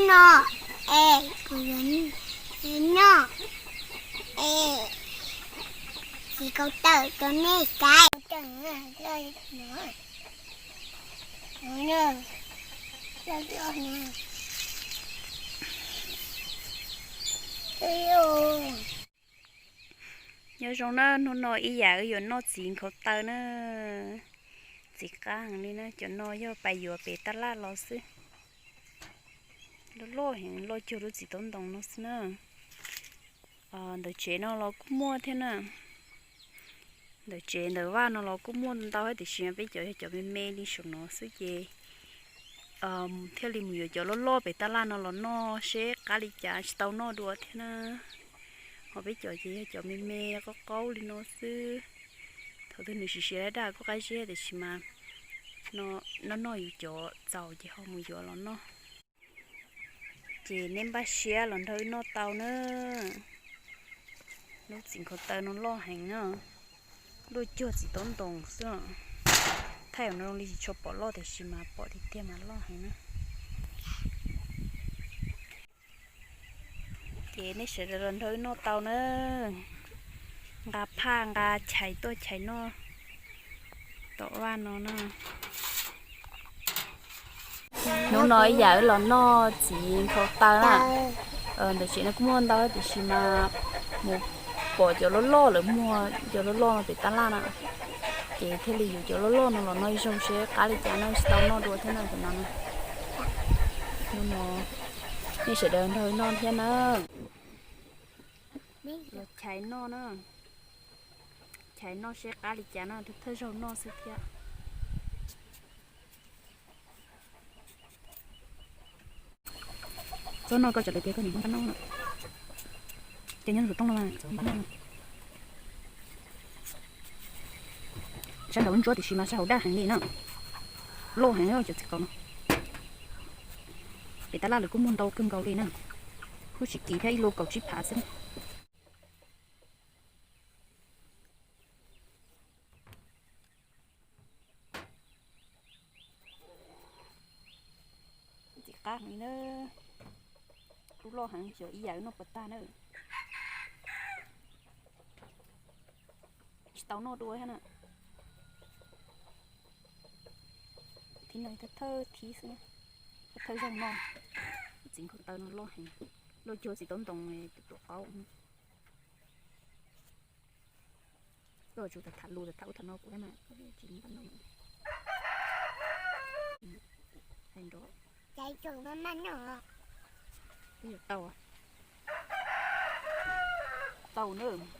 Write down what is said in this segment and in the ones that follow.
No, es kuv yuav noj, es txiv khaus taw rau nej saib. Nyob zoo na, hnub no ib yam wb yuav noj txiv khaus taw na. Txiv qab heev li na, cov no yog pais yuav pem tab laj los xwb. Loj loj heev, loj cuag lub txiv taub ntoos no xwb na. Ntawm tsev no los kuj muaj thiab na. Ntawm tsev ntawm vaj no los kuj muaj ntau thiab, tiam sis peb cov yog cov me me li saum no xwb ces thiaj li mus yuav cov loj loj pem tab laj no los noj seb qab li cas, tsis tau noj dua thiab na. Ho peb cov ces yog cov me me qaub qaub li no xwb. Thaum twg nws siav siav daj daj kuj qab zib, tiam sis mas noj noj yus cov txaus ces ho mus yuav los noj. Ces nej npaj siab los nrog wb noj tau na. Lub txiv khaus taw no loj heev na, loj cuag txiv taub ntoos xwb. Thaij no zoo li tsis tshua pom loj, tiam sis mas pom tiag tiag mas loj heev na. Ces nej sawv daws los nrog wb noj tau na. Nqa phaj nqa chais tuaj chais noj tom vaj no na. Hnub no ib yam wb los noj txiv khaus taw na. Ntawm tsev no kuj muaj ntau tiam sis mas mus pom cov loj loj lawm, muag cov loj loj no pem tab laj na, ces thiaj li yuav cov loj loj no los noj ib zaug seb qab li cas, noj tsis tau noj dua thiab na cov no. Hnub no nej sawv daws nrog noj thiab na. Los chais noj na, chais noj seb qab li cas na, thawj zaug noj xwb thiab. Txob noj koj txawm tias koj nyiam noj no, ces nyob tus tooj no mas noj. Sab nraud ntsuab tiam sis mas sab hauv daj heev li na. Loj heev cov txiv khaus no. Pem tab laj lawv kuj muaj ntau kawg nkaus li na. Kuj tsis kim thiab, ib lub kaum tsib phav xwb. Txiv qab heev na, lub loj heev, xyov ib yam wb noj puas tag na. Tsis tau noj dua thiab na. Thib no thawj thib xwb, thawj zaug noj. Txiv khaus taw no loj heev, loj cuag txiv taub ntoos tus tuam qaub. Koj tsum tham lus tham ub tham no kuv mas tsis npaj no. Hais nrov. Tau, tau na,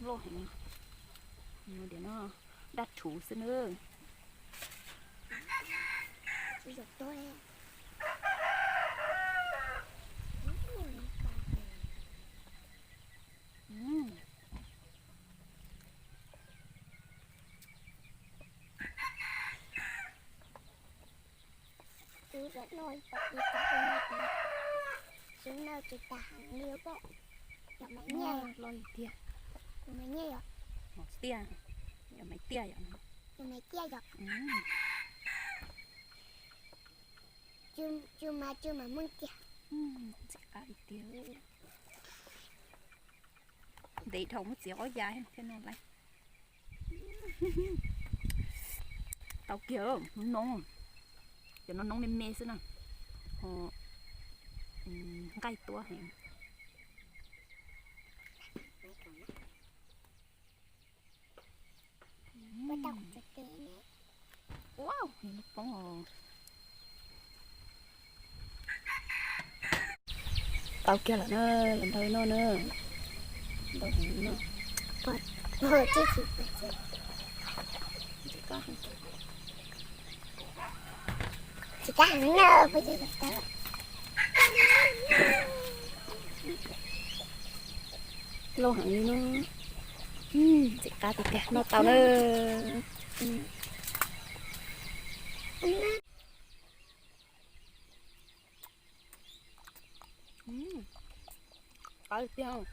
loj heev. Tias no daj rhuv xwb na. Tus zaum no ib pom ib tug ua no, tus no tsis tas heev li os. Yog Maiv Nyiaj, Maiv Nyiaj yom, Maiv Tiaj, yog Maiv Tiaj yom, yog Maiv Tiaj yom. Tsw mas tsw mas muaj tiag. Ntxim qab li tiag. Ntev dhau muab txiav ob ya thiab no lawm. Tau kiag, noob noob, cov noob noob me me xwb na, ho nqaij tuab heev. Poob. Tau kiag lawm na, los nrog noj na. Ntau heev no. Tsis kab heev na, loj heev li no. Tsis kab tiag tiag, noj tau na. Qab tiag.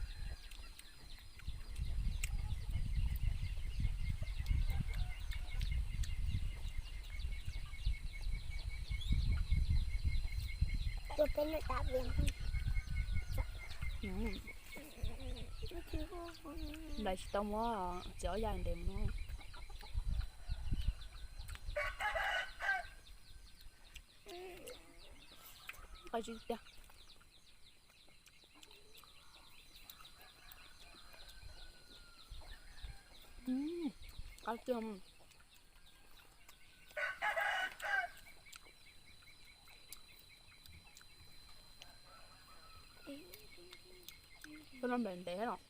Tus peb nws dav vias. Nplaim tsis tau muab txiv ob yam ntev mus. Qab zib tiag. Qab tiag. Koj no ntev ntev los.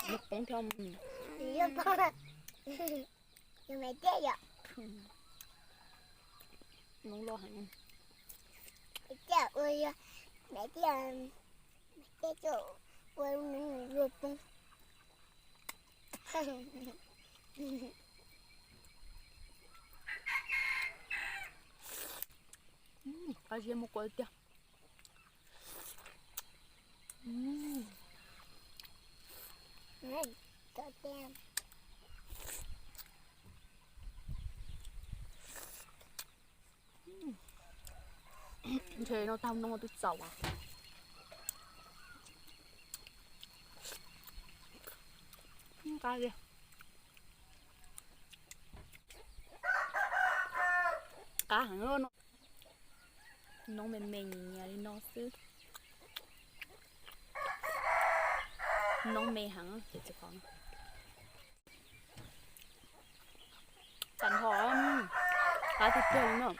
Lub poob thiab. Lub poob. Yog maiv tiaj yom. Noob loj heev. Maiv tiaj ua, maiv tiaj, maiv tiaj coj ua lub noob luaj poob. Qab zib muaj kua tiag. Ntshe no tag no twb txaus. Qab li, qab heev no. Noob me me nyias nyias li no xwb. Noob me heev ces tsis qhov. Tag nrho, qab tiag tiag li no.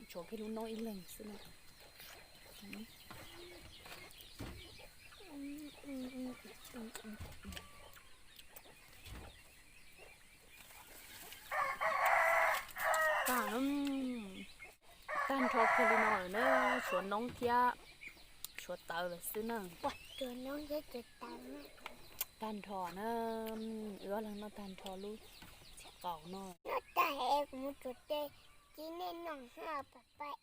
Tshuav kiag lub noob ib leeg xwb no. Tag, tag nrho kiag li no lawm na, tshuav noob thiab tshuav tawv lawm xwb na. Tag nrho na, wb ob leeg noj tag nrho lub txiv qaus no. Noj tag es kuv mus tsuav tes, cia nej noj, pab pab.